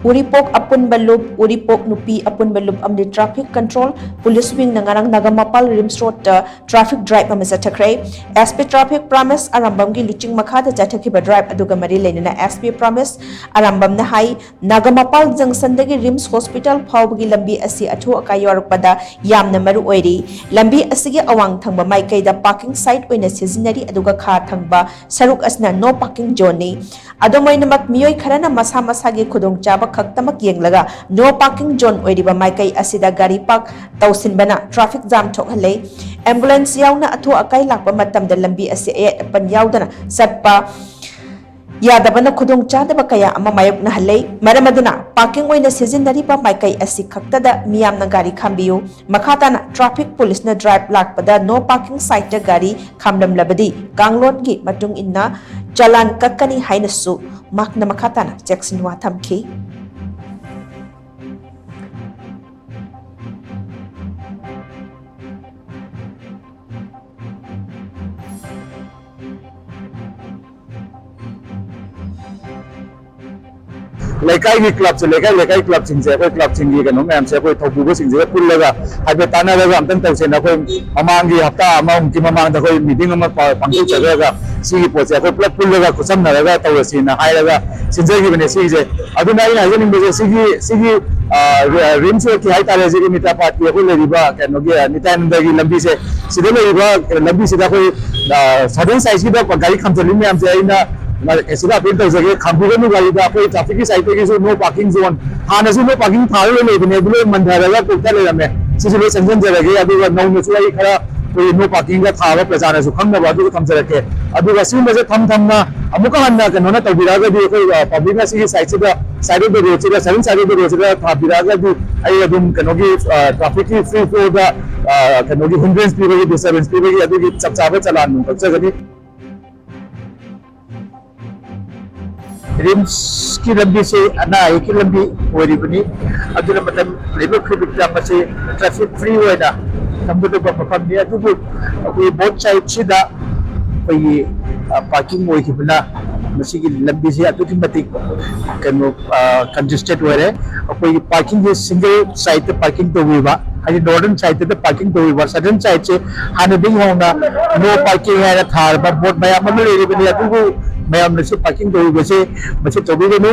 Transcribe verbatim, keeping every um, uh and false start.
ꯎꯔꯤꯄꯣꯛ ꯑꯄꯨꯟꯕ ꯂꯨꯞ, ꯎꯔꯤꯄꯣꯛ ꯅꯨꯄꯤ ꯑꯄꯨꯟꯕ ꯂꯨꯞ ꯑꯃꯗꯤ traffic control police wingꯅ ꯉꯔꯥꯡ ꯅꯥꯒꯥꯃꯄꯥꯜ ꯔꯤꯝꯁ ꯔꯣꯗꯇ traffic drive ꯑꯃ ꯆꯠꯊꯈ꯭ꯔꯦ꯫ SP traffic ꯄ꯭ꯔꯥꯃꯦꯁ ꯑꯔꯥꯝꯕꯝꯒꯤ ꯂꯨꯆꯤꯡ ꯃꯈꯥꯗ ꯆꯠꯊꯈꯤꯕ drive ꯑꯗꯨꯒ ꯃꯔꯤ ꯂꯩꯅꯅ SP ꯄ꯭ꯔꯥꯃꯦꯁ ꯑꯔꯥꯝꯕꯝꯅ ꯍꯥꯏ, ꯅꯥꯒꯥꯃꯄꯥꯜ ꯖꯪꯁꯟꯗꯒꯤ ꯔꯤꯝꯁ ꯍꯣꯁꯄꯤꯇꯥꯜ ꯐꯥꯎꯕꯒꯤ ꯂꯝꯕꯤ ꯑꯁꯤ ꯑꯊꯨ ꯑꯀꯥꯏ ꯌꯥꯎꯔꯛꯄꯗ ꯌꯥꯝꯅ ꯃꯔꯨ ꯑꯣꯏꯔꯤ꯫ ꯂꯝꯕꯤ ꯑꯁꯤꯒꯤ ꯑꯋꯥꯡ ꯊꯪꯕ ꯃꯥꯏꯀꯩꯗ parking site ꯑꯣꯏꯅ ꯁꯤꯖꯤꯟꯅꯔꯤ, ꯑꯗꯨꯒ ꯈꯥ ꯊꯪꯕ ꯁꯔꯨꯛ ꯑꯁꯤꯅ no parking zoneꯅꯤ꯫ ꯑꯗꯨꯝ ꯑꯣꯏꯅꯃꯛ, ꯃꯤꯑꯣꯏ ꯈꯔꯅ ꯃꯁꯥ ꯃꯁꯥꯒꯤ ꯈꯨꯗꯣꯡꯆꯥꯕ ꯈꯛꯇꯃꯛ ꯌꯦꯡꯂꯒ no parking zone ꯑꯣꯏꯔꯤꯕ ꯃꯥꯏꯀꯩ ꯑꯁꯤꯗ ꯒꯥꯔꯤ park ꯇꯧꯁꯤꯟꯕꯅ traffic jam ꯊꯣꯛꯍꯜꯂꯦ꯫ Ambulance ꯌꯥꯎꯅ ꯑꯊꯨ ꯑꯀꯥꯏ ꯂꯥꯛꯄ ꯃꯇꯝꯗ ꯂꯝꯕꯤ ꯑꯁꯤ ꯑꯌꯦꯠ ꯑꯄꯟ ꯌꯥꯎꯗꯅ ꯆꯠꯄ ꯌꯥꯗꯕꯅ ꯈꯨꯗꯣꯡꯆꯥꯗꯕ ꯀꯌꯥ ꯑꯃ ꯃꯥꯌꯣꯛꯅꯍꯜꯂꯦ꯫ ꯃꯔꯝ ꯑꯗꯨꯅ, parking ꯑꯣꯏꯅ ꯁꯤꯖꯤꯟꯅꯔꯤꯕ ꯃꯥꯏꯀꯩ ꯑꯁꯤ ꯈꯛꯇꯗ ꯃꯤꯌꯥꯝꯅ ꯒꯥꯔꯤ ꯈꯥꯝꯕꯤꯌꯨ꯫ ꯃꯈꯥ ꯇꯥꯅ traffic policeꯅ drive ꯂꯥꯛꯄꯗ no parking siteꯇ ꯒꯥꯔꯤ ꯈꯥꯝꯂꯝꯂꯕꯗꯤ ꯀꯥꯡꯂꯣꯟꯒꯤ ꯃꯇꯨꯡ ꯏꯟꯅ ꯆꯂꯥꯟ ꯀꯛꯀꯅꯤ ꯍꯥꯏꯅꯁꯨ ꯃꯍꯥꯛꯅ ꯃꯈꯥ ꯇꯥꯅ ꯆꯦꯛꯁꯤꯟꯋꯥ ꯊꯝꯈꯤ꯫ ꯂꯩꯀꯥꯏꯒꯤ clubꯁꯦ, ꯂꯩꯀꯥꯏ ꯂꯩꯀꯥꯏ clubꯁꯤꯡꯁꯦ, ꯑꯩꯈꯣꯏ clubꯁꯤꯡꯒꯤ ꯀꯩꯅꯣ ꯃꯌꯥꯝꯁꯦ ꯑꯩꯈꯣꯏ ꯊꯧꯄꯨꯕꯁꯤꯡꯁꯤꯒ ꯄꯨꯜꯂꯒ ꯍꯥꯏꯐꯦꯠ ꯇꯥꯟꯅꯔꯒ ꯑꯝꯇꯪ ꯇꯧꯁꯦꯅ ꯑꯩꯈꯣꯏ ꯃꯃꯥꯡꯒꯤ ꯍꯞꯇꯥ ꯑꯃꯃꯨꯛꯀꯤ ꯃꯃꯥꯡꯗ ꯑꯩꯈꯣꯏ meeting ꯑꯃ ꯄꯥ-, ꯄꯥꯡꯊꯣꯛꯆꯔꯒ ꯁꯤꯒꯤ ꯄꯣꯠꯁꯦ ꯑꯩꯈꯣꯏ ꯄꯨꯂꯞ ꯄꯨꯜꯂꯒ ꯈꯨꯠꯁꯝꯅꯔꯒ ꯇꯧꯔꯁꯤꯅ ꯍꯥꯏꯔꯒ ꯁꯤꯟꯖꯈꯤꯕꯅꯦ ꯁꯤꯒꯤꯁꯦ꯫ ꯑꯗꯨꯅ ꯑꯩꯅ ꯍꯥꯏꯖꯅꯤꯡꯕꯁꯦ ꯁꯤꯒꯤ, ꯁꯤꯒꯤ, ꯑ, ꯔꯤ-, ꯔꯤꯝꯁ ꯔꯣꯗꯀꯤ ꯍꯥꯏꯇꯥꯔꯦ, ꯁꯤꯒꯤ ꯃꯤꯇ꯭ꯔꯥ ꯄꯥꯠꯀꯤ ꯑꯩꯈꯣꯏ ꯂꯩꯔꯤꯕ ꯀꯩꯅꯣꯒꯤ, ꯑ, ꯅꯤꯇ꯭ꯌꯥꯅꯟꯗꯒꯤ ꯂꯝꯕꯤꯁꯦ, ꯁꯤꯗ ꯂꯩꯔꯤꯕ ꯂꯝꯕꯤꯁꯤꯗ ꯑꯩꯈꯣꯏ, ꯑ, southern sideꯁꯤꯗ ꯒꯥꯔꯤ ꯈꯥꯝꯖꯜꯂꯤ ꯃꯌꯥꯝꯁꯦ ꯑꯩꯅ ꯁꯤꯗ appeal ꯇꯧꯖꯒꯦ, ꯈꯥꯝꯕꯤꯒꯅꯨ ꯒꯥꯔꯤꯗ꯫ ꯑꯩꯈꯣꯏ trafficꯀꯤ sideꯇꯒꯤꯁꯨ no parking zone, ꯍꯥꯟꯅꯁꯨ no parking ꯊꯥꯔꯒ ꯂꯣꯏ ꯂꯩꯕꯅꯦ, ꯑꯗꯨ ꯂꯣꯏ ꯃꯟꯊꯔꯒ ꯀꯣꯛꯊ ꯂꯩꯔꯝꯃꯦ꯫ ꯁꯤꯁꯨ ꯂꯣꯏ ꯆꯪꯁꯤꯟꯖꯔꯒꯦ, ꯑꯗꯨꯒ ꯅꯧꯅꯁꯨ ꯑꯩ ꯈꯔ ꯑꯩꯈꯣꯏ no parkingꯒ ꯊꯥꯕ ꯄ꯭ꯔꯖꯥꯅꯁꯨ ꯈꯪꯅꯕ ꯑꯗꯨꯁꯨ ꯊꯝꯖꯔꯛꯀꯦ꯫ ꯑꯗꯨꯒ ꯁꯤꯒꯨꯝꯕꯁꯦ ꯊꯝ ꯊꯝꯅ ꯑꯃꯨꯛꯀ ꯍꯟꯅ ꯀꯩꯅꯣꯅ ꯇꯧꯕꯤꯔꯛꯑꯒꯗꯤ ꯑꯩꯈꯣꯏ, ꯑ, publicꯅ ꯁꯤꯒꯤ sideꯁꯤꯗ, side of the roadꯁꯤꯗ, southern side of the roadꯁꯤꯗ ꯊꯥꯕꯤꯔꯛꯑꯒꯗꯤ ꯑꯩ ꯑꯗꯨꯝ ꯀꯩꯅꯣꯒꯤ, ꯑ, trafficꯀꯤ free flowꯗ, ꯑ, ꯀꯩꯅꯣꯒꯤ hindrance ꯄꯤꯕꯒꯤ, disturbance ꯄꯤꯕꯒꯤ ꯑꯗꯨꯒꯤ ꯆꯞ ꯆꯥꯕ ꯆꯂꯥꯟ ꯑꯗꯨꯝ ꯀꯛꯆꯒꯅꯤ꯫ ꯔꯤꯝꯁꯀꯤ ꯂꯝꯕꯤꯁꯤ ꯑꯅꯥ ꯑꯌꯦꯛꯀꯤ ꯂꯝꯕꯤ ꯑꯣꯏꯔꯤꯕꯅꯤ꯫ ꯑꯗꯨꯅ ꯃꯇꯝ ꯂꯩꯕ ꯈꯨꯗꯤꯡꯃꯛꯇ ꯃꯁꯤ traffic free ꯑꯣꯏꯅ ꯊꯝꯒꯗꯕ ꯃꯐꯝꯅꯤ꯫ ꯑꯗꯨꯕꯨ ꯑꯩꯈꯣꯏ both sideꯁꯤꯗ ꯑꯩꯈꯣꯏꯒꯤ, ꯑ, parking ꯑꯣꯏꯈꯤꯕꯅ ꯃꯁꯤꯒꯤ ꯂꯝꯕꯤꯁꯦ ꯑꯗꯨꯛꯀꯤ ꯃꯇꯤꯛ ꯀꯩꯅꯣ ꯀꯟꯖꯦꯁꯇꯦꯠ ꯑꯣꯏꯔꯦ꯫ ꯑꯩꯈꯣꯏꯒꯤ ꯄꯥꯔꯀꯤꯡꯁꯦ ꯁꯤꯡꯒꯜ ꯁꯥꯏꯗꯇ ꯄꯥꯔꯀꯤꯡ ꯇꯧꯕꯤꯕ, ꯍꯥꯏꯗꯤ ꯅꯣꯔꯗꯔꯟ ꯁꯥꯏꯗꯇ ꯄꯥꯔꯀꯤꯡ ꯇꯧꯕꯤꯕ, ꯁꯗꯔꯟ ꯁꯥꯏꯗꯁꯦ ꯍꯥꯟꯅꯗꯒꯤ ꯍꯧꯅ ꯅꯣ ꯄꯥꯔꯀꯤꯡ ꯍꯥꯏꯅ ꯊꯥꯔꯕ ꯕꯣꯔꯗ ꯃꯌꯥꯝ ꯑꯃ ꯂꯩꯔꯤꯕꯅꯤ꯫ ꯑꯗꯨꯕꯨ ꯃꯌꯥꯝꯅꯁꯨ ꯄꯥꯔꯀꯤꯡ ꯇꯧꯕꯤꯕꯁꯦ ꯃꯁꯤ ꯇꯧꯕꯤꯒꯅꯨ꯫